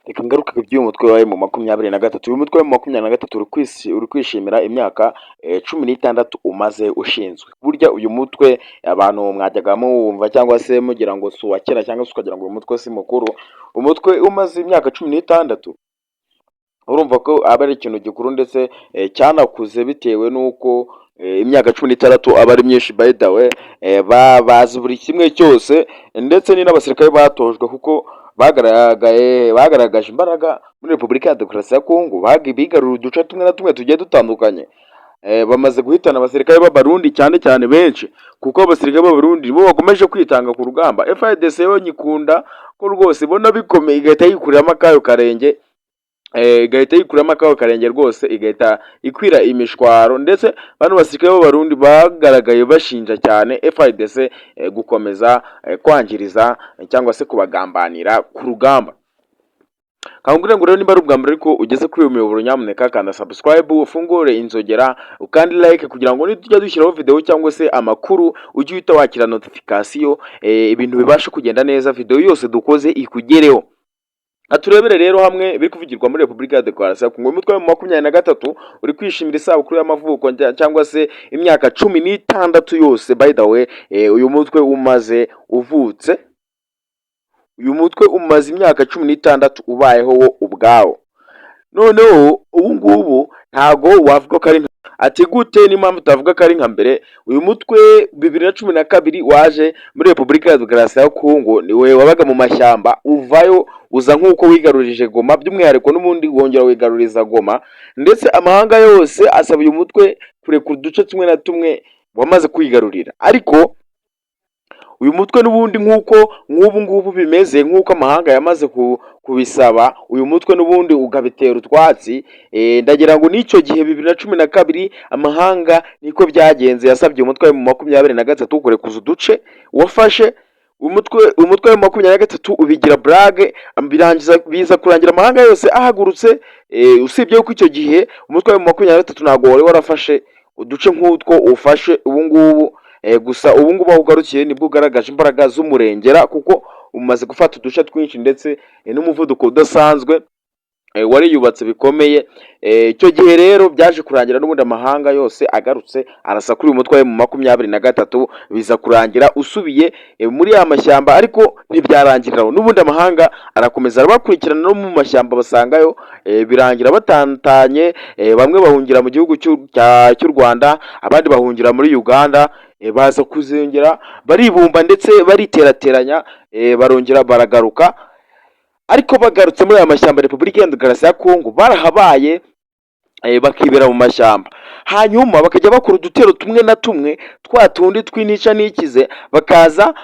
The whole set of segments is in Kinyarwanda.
Reka ngaruke ku by'uyu mutwe wa M23. Uyu mutwe wa M23 uri kwishimira imyaka 16 umaze ushinzwe. Burya uyu mutwe abantu mwajyaga muwumva cyangwa se mugira ngo si uwa kera, cyangwa se ukagira ngo uyu mutwe si mukuru. Umutwe umaze imyaka 16, urumva ko aba ari ikintu gikuru ndetse cyanakuze, bitewe n'uko imyaka 16 aba ari myinshi. By the way, bazi buri kimwe cyose, ndetse ni n'abasirikare batojwe, kuko bagaragaje imbaraga muri Repubulika ya Demokarasi ya Kongo, bigaruriye uduce tumwe na tumwe tugiye dutandukanye. Bamaze guhitana abasirikare b'Abarundi cyane cyane benshi, kuko abasirikare b'Abarundi bo bakomeje kwitanga ku rugamba. FARDC yo nyikunda ko rwose ibona bikomeye igahita yikuriramo akayo karenge, igahita yikuramo akayo karenge rwose, igahita ikwira imishwaro. Ndetse bano basirikare b'Abarundi bagaragaye bashinja cyane FARDC gukomeza kwangiriza cyangwa se kubagambanira ku rugamba. Kangure ngo rero, niba ari ubwa mbere ariko ugeze kuri uyu muyoboro, nyamuneka kanda subscribe, ufungure inzogera, ukandi like, kugira ngo nitujya dushyiraho video cyangwa se amakuru ujye uhita wakira notification, ibintu bibashe kugenda neza, video yose dukoze ikugereho. Aturebere rero hamwe biri kuvugirwa muri Repubulika ya Demokarasi ya Kongo. Umutwe wa 23 uri kwishimira isabukuru y'amavuko cyangwa se imyaka 16 yose, by the way, uyu mutwe umaze uvutse. Uyu mutwe umaze imyaka 16 ubayeho wo ubwawo. Noneho ubu ngubu ntago wavuga ko ari nka ati gute n'impamvu utavuga ko ari nka mbere. Uyu mutwe 2012 waje muri Repubulika ya Demokarasi ya Kongo, niwe wabaga mu mashyamba, uvayo uza nk'uko wigarurije Goma by'umwihariko, n'ubundi wongera wigaruriza Goma, ndetse amahanga yose asaba uyu mutwe kurekura uduce tumwe na tumwe wamaze kwigarurira. Ariko uyu mutwe n'ubundi, nk'uko nk'ubu ngubu bimeze, nk'uko amahanga yamaze kubisaba, uyu mutwe n'ubundi ukabitera utwatsi. Ndagira ngo n'icyo gihe 2012 amahanga niko byagenze, yasabye umutwe mu 23 kurekuza uduce wafashe. Umutwe wa 23 ubigira blague, birangiza biza kurangira amahanga yose ahagurutse. Usibye ko icyo gihe umutwe wa 23 ntabwo wari warafashe uduce nk'utwo ufashe ubu ngubu. Gusa ubu ngubu aho ugarukiye nibwo ugaragaje imbaraga z'umurengera, kuko umaze gufata uduce twinshi ndetse n'umuvuduko udasanzwe, wariyubatse bikomeye. Icyo gihe rero byaje kurangira n'ubundi amahanga yose agarutse arasa kuri uyu mutwe mu 23, biza kurangira usubiye muri ya mashyamba. Ariko ntibyarangiriraho, n'ubundi amahanga arakomeza arabakurikirana no mu mashyamba basangayo, birangira batantanye, bamwe bahungira mu gihugu cy'u Rwanda, abandi bahungira muri Uganda, baza kuzongera baribumba ndetse bariterateranya, barongera baragaruka. Ariko bagarutse muri aya mashyamba Repubulika ya Demokarasi ya Kongo, barahabaye, bakibera mu mashyamba, hanyuma bakajya bakora udutero tumwe na tumwe twa tundi tw'intica n'ikize, bakaza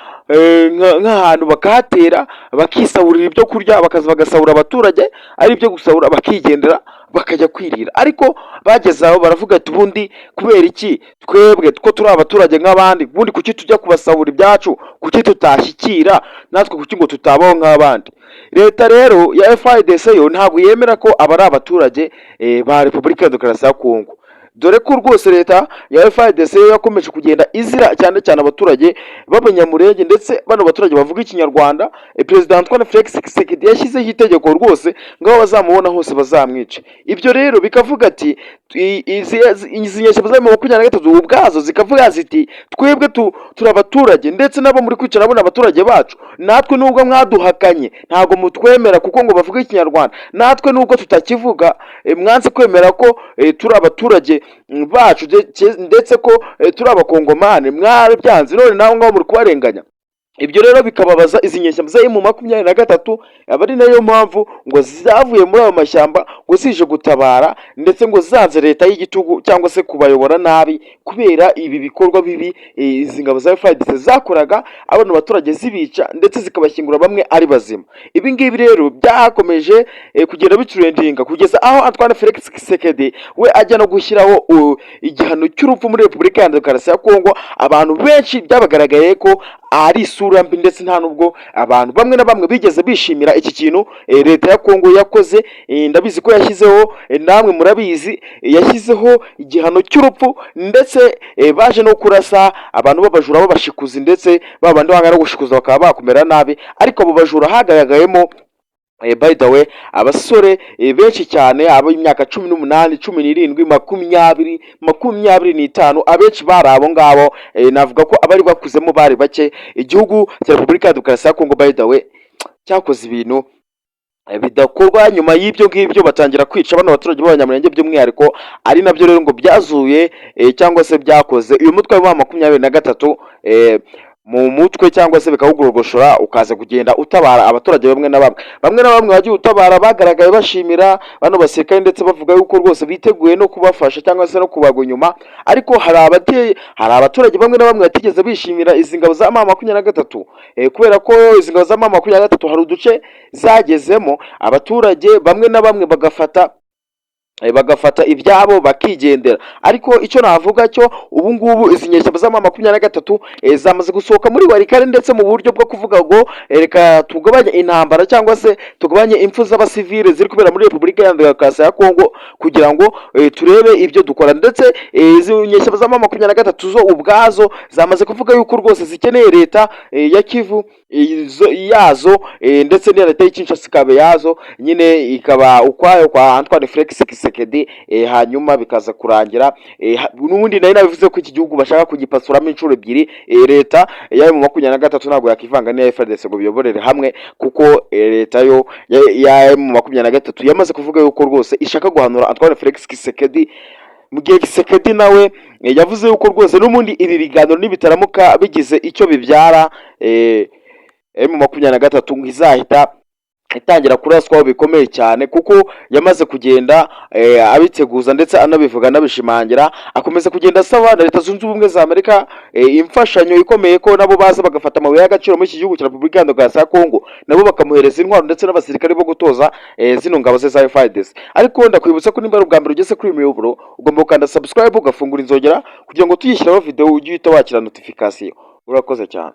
nk'ahantu bakahatera, bakisahurira ibyo kurya, bakaza bagasahura abaturage, ari ibyo gusahura bakigendera bakajya kwirira. Ariko bageze aho baravuga ati: "Ubundi kubera iki twebwe ko turi abaturage nk'abandi, ubundi kuki tujya kubasahura ibyacu? Kuki tutashyikira natwe? Kuki ngo tutabaho nk'abandi?" Leta rero ya FARDC yo ntabwo yemera ko aba ari abaturage ba Repubulika ya Demokarasi ya Kongo, dore ko rwose leta ya FARDC yo yakomeje kugenda izira cyane cyane abaturage b'Abanyamurenge, ndetse bano baturage bavuga Ikinyarwanda. Perezida Antoine Felix Tshisekedi yashyizeho itegeko rwose ngo aho bazamubona hose bazamwice. Ibyo rero bikavuga ati izi nyeshyamba za 23 ubwazo zikavuga ziti: "Twebwe turi abaturage, ndetse nabo muri kwica nabo ni abaturage bacu. Natwe nubwo mwaduhakanye, ntabwo mutwemera kuko ngo bavuga Ikinyarwanda, natwe nubwo tutakivuga, mwanze kwemera ko turi abaturage bacu, ndetse ko turi Abakongomani, mwarabyanze, none nawe ngaho muri kubarenganya." Ibyo rero bikababaza izi nyeshyamba za M23, aba ari nayo mpamvu ngo zavuye muri ayo mashyamba ngo zije gutabara, ndetse ngo zanze leta y'igitugu cyangwa se kubayobora nabi, kubera ibi bikorwa bibi izi ngabo za FARDC zakoraga abana baturage, zibica ndetse zikabashyingura bamwe ari bazima. Ibi ngibi rero byakomeje kugenda bitrendinga kugeza aho Antoine Felix Tshisekedi we ajya no gushyiraho igihano cy'urupfu muri Repubulika ya Demokarasi ya Kongo. Abantu benshi byabagaragaye ko ari isura mbi, ndetse nta nubwo abantu bamwe na bamwe bigeze bishimira iki kintu leta ya Kongo yakoze. Ndabizi ko yashyizeho, namwe murabizi, yashyizeho igihano cy'urupfu, ndetse baje no kurasa abantu b'abajura b'abashikuzi, ndetse babandi banga no gushikuza bakaba bakumera nabi. Ariko abo bajura hagaragayemo By the way, abasore benshi cyane ab'imyaka 18, 17, 20, 25, abenshi bari abo ngabo. Navuga ko abari bakuzemo bari bake. Igihugu cya Repubulika ya Demokarasi ya Kongo, by the way, cyakoze ibintu bidakorwa. Nyuma y'ibyo ngibyo batangira kwica bano baturage b'Abanyamulenge by'umwihariko, ari nabyo rero ngo byazuye cyangwa se byakoze uyu mutwe wa 23 mu mutwe, cyangwa se bikawugorogoshora, ukaza kugenda utabara abaturage bamwe na bamwe. Bamwe na bamwe bagiye utabara bagaragaye bashimira bano basirikare, ndetse bavuga yuko rwose biteguye no kubafasha cyangwa se no kubagwa inyuma. Ariko hari abaturage bamwe na bamwe batigeze bishimira izi ngabo za M23, kubera ko izi ngabo za M23 hari uduce zagezemo, abaturage bamwe na bamwe bagafata ibyabo bakigendera. Ariko icyo navuga cyo, ubu ngubu izi nyeshyamba za M23 zamaze gusohoka muri Walikale, ndetse mu buryo bwo kuvuga ngo reka tugabanye intambara cyangwa se tugabanye impfu z'abasivile ziri kubera muri Repubulika ya Demokarasi ya Kongo, kugira ngo turebe ibyo dukora. Ndetse izi nyeshyamba za M23 zo ubwazo zamaze kuvuga yuko rwose zikeneye leta ya Kivu yazo, ndetse n'iya leta y'i Kinshasa ikaba yazo nyine, ikaba ukwayo kwa Antoine Felix Tshisekedi. Hanyuma bikaza kurangira n'ubundi nari nabivuze ko iki gihugu bashaka kugipasuramo inshuro ebyiri. Leta ya M23 ntabwo yakivanga n'iya FARDC ngo biyoborere hamwe, kuko leta yo ya M23 yamaze kuvuga yuko rwose ishaka guhanura Antoine Felix Tshisekedi, mu gihe Tshisekedi nawe yavuze yuko rwose n'ubundi ibi biganiro nibitaramuka bigize icyo bibyara, M23 ngo izahita itangira kuraswaho bikomeye cyane, kuko yamaze kugenda abiteguza, ndetse anabivuga, anabishimangira, akomeza kugenda asaba na Leta Zunze Ubumwe za Amerika imfashanyo ikomeye, ko nabo baza bagafata amabuye y'agaciro muri iki gihugu cya Repubulika ya Demokarasi ya Kongo, nabo bakamuhereza intwaro ndetse n'abasirikare bo gutoza zino ngabo ze za FARDC. Ariko ndakwibutsa ko nimba ari ubwa mbere ugeze kuri uyu muyoboro, ugomba gukanda subscribe, ugafungura inzogera, kugira ngo tuyishyiraho video ujye uhita wakira notification. Urakoze cyane.